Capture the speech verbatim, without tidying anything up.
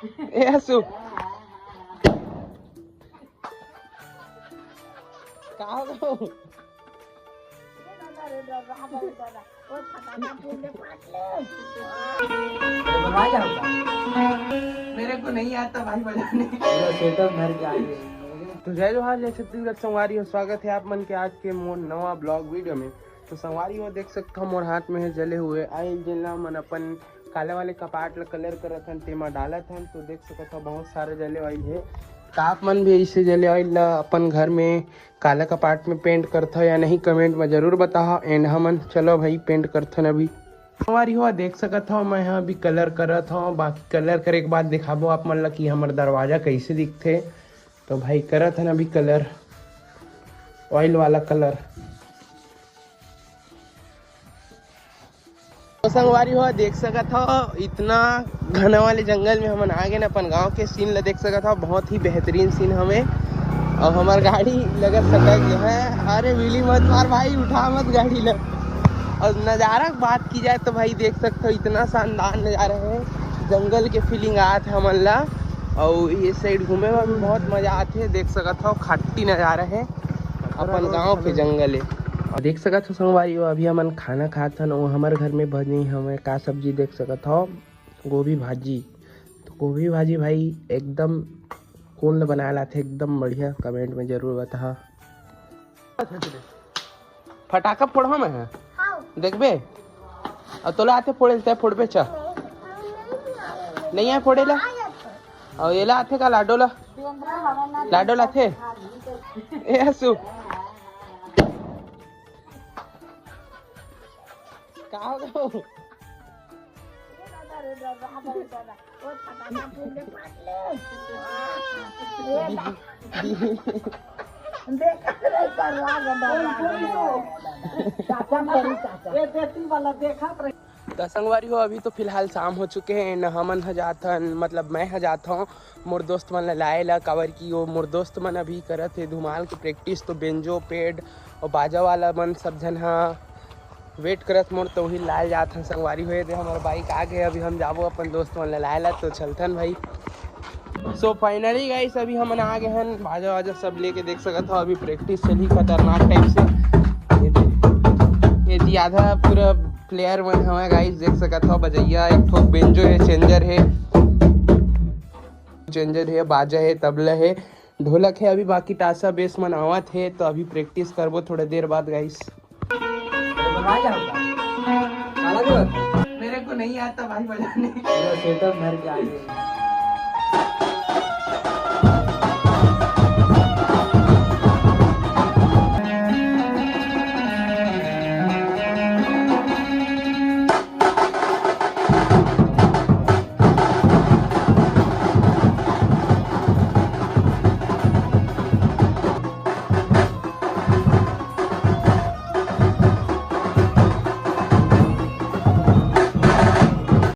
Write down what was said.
ए आसू, का हो गो? मेरे को नहीं आता भाई बजाने। तो जय जोहार, जय छत्तीसगढ़ संगवारी हो, स्वागत है आप मन के आज के मोर नवा ब्लॉग वीडियो में। तो संगवारी हो, देख सकत हो मोर हाथ में है जले हुए ऑयल, जेन ला मन अपन काला वाले कपाट ला कलर करत हन, तेमा डालत हन। तो देख सकत हो बहुत सारे जले ऑयल है। तो आप मन भी इसे जले ऑयल ला अपन घर में काला कपाट में पेंट करथो या नहीं, कमेंट में जरूर बताओ। एंड हमन चलो भाई पेंट करथन अभी। संगवारी हो, देख सकत हो मैं ह अभी कलर करत हूँ। बाकी कलर करे के बाद दिखाबो आप मन ला कि हमर दरवाजा कैसे दिखथे। तो भाई करत हन अभी कलर, ऑयल वाला कलर। तो संगवारी हो, देख सकत हो इतना घना वाले जंगल में हमन आ गए न। अपन गांव के सीन ला देख सकत हो, बहुत ही बेहतरीन सीन हवे। और हमार गाड़ी लगत सटक गया है। अरे व्हीली मत मार भाई, उठा मत गाड़ी ला। और नज़ारा की बात की जाए तो भाई देख सकत हो इतना शानदार नज़ारा है, जंगल के फीलिंग आत है हमन ला। और ये साइड घूमे में भी बहुत मजा आते है, देख सकत हो खट्टी नज़ारा है। अपन गांव के जंगल है। और देख सकत हो संगवारी हो, अभी हमन खाना खात हन, वो हमर घर में बनी हमें का सब्जी देख सकत हो, गोभी भाजी। तो गोभी भाजी भाई एकदम कौन ल बनाए लाथे, एकदम बढ़िया, कमेंट में जरूर बता। फटाका फोड़ो में है, देखबे। और तोला आथे फोड़े, तय फोड़बे चा। नहीं आए फोड़े ला। और ये ला आथे का लाडो ला, लाडो ला आथे। ए आसू, का हो गो? त संगवारी हो, अभी तो फिलहाल शाम हो चुके हैं न, हमन ह जाथन, मतलब मैं ह जात हूँ मोर दोस्त मन ला लाए ला, काबर कि वो मोर दोस्त मन अभी करत हे धुमाल के प्रैक्टिस, तो बेंजो, पैड और बाजा वाला मन सब झन ह वेट करत मोर, तो वही लाए जात हन संगवारी हो। ये दे हमर बाइक आ गए, अभी हम जाबो अपन दोस्त मन ला लाए ला, तो चलथन भाई। सो फाइनली गाइस, अभी हमन आ गए हन, बाजा वाजा सब लेके देख सकत हो, अभी प्रैक्टिस चली खतरनाक टाइप से। ये दे, ये जी आधा पूरा प्लेयर मन हवे गाइस, देख सकत हो, बजैया एक ठो बेंजो है, चेंजर है, चेंजर है, बाजा है, तबला है, ढोलक है, अभी बाकी ताशा बेस मन आवत है, तो अभी प्रैक्टिस करबो थोड़ा देर बाद गाइस। मेरे को नहीं आता भाई बजाने। सेटअप घर के आगे।